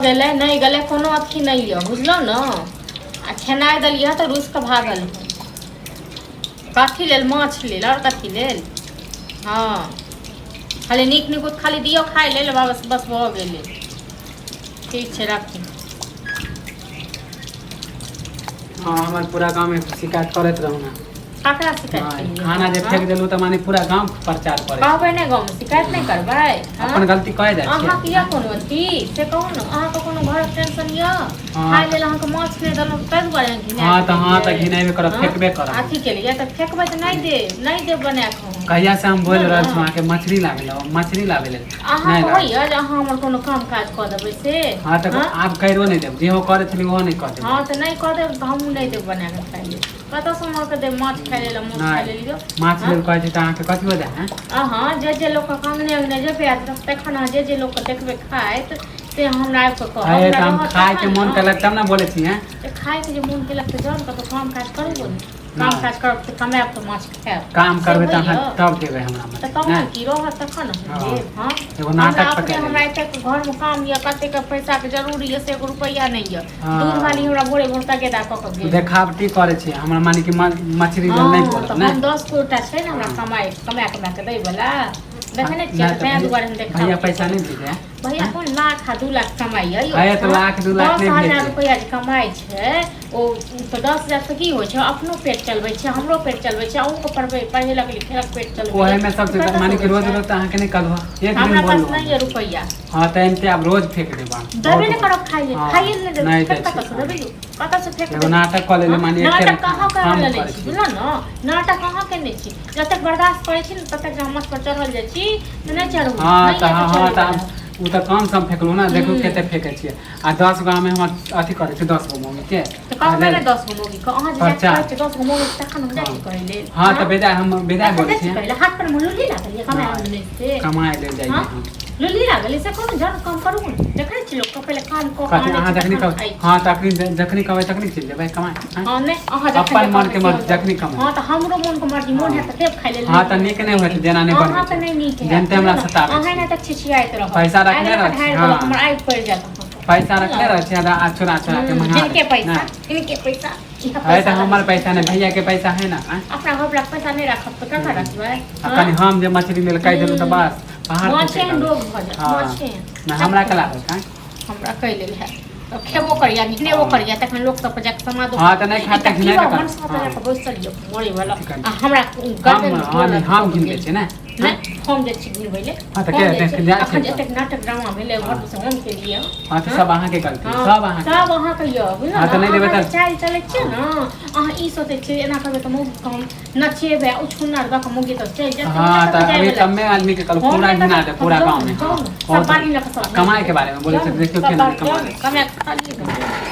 गेलै नहि गेलै कोनो अथी नहि यऽ बुझलहुँ ने। आ खेनाइ देलियै तऽ रुसि कऽ भागल हँ। कथी लेल? माछ लेल। आओर कथी लेल? हँ, खाली नीक निकुत खाली दियौ खाय लेल, बस बस भऽ गेलै। ठीक छै, राखू। हँ, हमर पूरा गाँवमे शिकायत करैत रहू ने। ककरा शिकायत हँ, केलियै? खाना जे हँ? फेंक देलहुँ तऽ माने पूरा गाँव प्रचार करै छै। कहबै नहि गाँवमे? शिकायत नहि करबै? हँ? अपन गलती कहि जाइ छियै। अहाँके यऽ कोनो अथी से कहू ने, अहाँके कोनो घरक टेंशन यऽ? हँ। खाय लेल अहाँके माछ नहि देलहुँ ताहि दुआरे अहाँ घिना हँ तऽ हँ तऽ गेलियै? घिनेबे करब। हँ? फेकबे करब। अथी केलियै तऽ फेकबै तऽ नहि देब, नहि देब बना कऽ हम। कहिया से हम बोलि नहि रहल ने। छी अहाँके मछली लाबै लए, मछली लाबै लेल। अहाँके नहि लाबै। होइए जे अहाँ हमर कोनो काम काज कऽ देबै से? हँ तऽ हँ? आब करियो नहि देब, जेहो करै छलियै ओहो नहि कऽ देब। हँ तऽ नहि कऽ देब तऽ हमहूँ नहि देब बना कऽ खाय लेल। कतऽसँ हम अहाँके देब माछ खाय लेल? माछ खाय नहि लेल यौ। माछ हँ? लेल कहै छी तऽ अहाँके कथी हो जाइ है? अहाँ जे जे लोकके अङ्गने अङ्गने जेबै आ तखन अहाँ जे जे लोकके देखबै खाइत से हमरा आबि कऽ कहब। अरे हमरा तऽ हम रहत खायके तखन मोन ने। केलक तब ने बोलै छी हैं। तऽ खायके जे मोन केलक तऽ जाउ ने कतहु काम काज करू ने। काम नहि। काज करब तऽ कमायब तऽ माछ खायब। काम से करबै तऽ अहाँ होइए? तब देबै हमरा तऽ मछली। तहन नहि की रहत तखन ने हम हँ। देब? हँ, एगो हमरा नाटक अपने पकड़ि हमरा लेबै। एतेक घरमे काम यऽ, कतेक पैसाके जरूरी यऽ, से एगो रुपैआ नहि यऽ। हँ। दूध वाली हमरा भोरे भोर तगेदा कऽ कऽ गेल। देखावटी करै छी हमरा, माने कि मछली लेल नहि हँ बोलब। तऽ नहि हम 10 गोटा छै ने हमरा हँ। कमाइ कमा कमा कऽ दै वला, देखै नहि छियै? नहि तऽ तऽ तैं भैया दुआरे हम भैया देखावटी पैसा करै नहि छी। भेजै है? भैया कोन लाख आ 2 लाख कमाइ यऽ यौ? है तऽ हँ? लाख 2 लाख दस नहि हजार भेजै। रुपैआ जे कमाइ छै ओ तऽ 10,000 से की होइ छै? अपनो पेट चलबै छै, हमरो पेट चलबै छै, अहूँके पढ़बै पढ़ेलक लिखेलक, पेट चलबै। ओहेमे सब चीज माने कि रोज रोज तऽ अहाँके नहि कहलहुँ, एक दिन हमरा पास बोललहुँ नहि हम। यऽ रुपैआ। हँ तऽ एनाहिते आब रोज फेंक देब अहाँ। देबे बहुत नहि करब खाइ लेल। हँ, खाइए लेल नहि देबै। नहि फेर दै कतऽसँ छी। देबै यौ? कतऽसँ फेक एगो देबै? नाटक कऽ लेलियै हँ? माने एके नाटक कहाँ काम कऽ लेने करै छी? छी। बुझलहुँ ने, नाटक अहाँ केने छी। जतेक बर्दाश्त करै छी ने ततेक जे हमर पर चढ़ल जाइ छी तऽ नहि चढ़ू। हँ नहि तऽ यऽ हँ तऽ हँ तऽ चढ़ैवला। आब ओ तऽ कम सम फेकलहुँ ने, देखू हूँ। कते फेकै छियै आ 10 गो आमे हम अथी करै छी, 10 गो मौगीके तऽ कहबै ने 10 गो मौगीके? अहाँ जे जाकऽ प्रचार। कहै छियै 10 गो मौगी, तखन हम जाइ छी कहै लेल? हँ तऽ बेजाय हम बेजाय तखन बोलै जाइ छी छियै। कहै लेल? हाथ पर मे लुल्ली लागल यऽ कमाय नहि। नहि से? कमाय लेल जाइए हँ? हम। लुल्ली लागल यऽ से कहू ने। जहन काम करू ने, देखै नहि छी लोकके पहिले काम कऽ कऽ कथी आनै अहाँ छै जखनी तखन कहबै खाइ छै। हँ तखनी, जखनी कहबै तखनी चलि जेबै कमाय आँय? हँ नहि, अहाँ जखन अपन जे मोनके कहबै से मर्जी हम जखनी करब। कमाय। हँ तऽ हमरो मोनके मर्जी, मोन हँ। हैत तऽ देब खाय लेल। हँ तऽ नीक नहि होइ छै जेना नहि अहाँ बनबै तऽ छै नहि नीक हैत जेनते हमरा बुझलहुँ ने? सताबै अहाँ छी। एना तऽ छिछियाइत रहब। पैसा आगि रखने लऽ कऽ रहै छी। ढारि हँ। देलहुँ, हमर आगि पड़ि जायत अहाँके। पैसा रखने बुझलहुँ? रहै छी आ चोरा चोरा के हूँ, मंगा लै हिनके छी। पैसा नहि हिनके पैसा इएह है पैसा तऽ हमर रहै छै। पैसा नहि, भैया के पैसा है ने आँय? अपना घरवलाके पैसा नहि राखब तऽ ककरा राखबै? आ हँ? कनि हम जे मछली लेल कहि देलहुँ तऽ हूँ। बस पहाड़ माछे टूटि एहन गेल। रोग भऽ जायत। हँ। माछे एहन। नहि हमरा कला होत आँय? हमरा कहि लेल हैत तऽ खेबो करिया, घिनेबो हँ। करिया, तखन लोक सब पर जाकऽ समादो। हँ तऽ नहि खायब तऽ ई घिनेबे करब। मनसा हँ। जाकऽ बैसल यऽ मरै वाला अथी करी। आ हमरा हम गर्दन मे हम गोर हम कऽ घिनबै गेल। छियै ने? नहि, हम जाइ छी घिनबै ले। हँ तऽ हम के जाइ छी जाइ अखन छियै जे तऽ। एतेक नाटक ड्रामा भेलै हँ। घर से हम केलियै। हँ तऽ सब अहाँके गलती हँ, सब अहाँके। सब अहाँके यऽ, बुझलहुँ हँ ने? तऽ नहि देबै अहाँ जे तऽ चालि चलै छियै हँ। ने, अहाँ ई सोचै छियै एना करबै तऽ मौगी के हम नचेबै आ उछुन्नर दऽ कऽ मौगी तऽ चलि जायत। हँ कतऽ तऽ जाय अभी वला कमे छियै? आदमी के कहलहुँ हम पूरा नहि घिना कतऽ दे हम पूरा जाउ गाँव ने, में। जाउ हँ ने, सब बहुत बाड़ी लऽ कऽ सब कमाई के बारे में बोलै जाउ छै ने, देखियौ सब केना बाड़ी कमा जाउ लै ने, छियै। कमाए कऽ खालिए।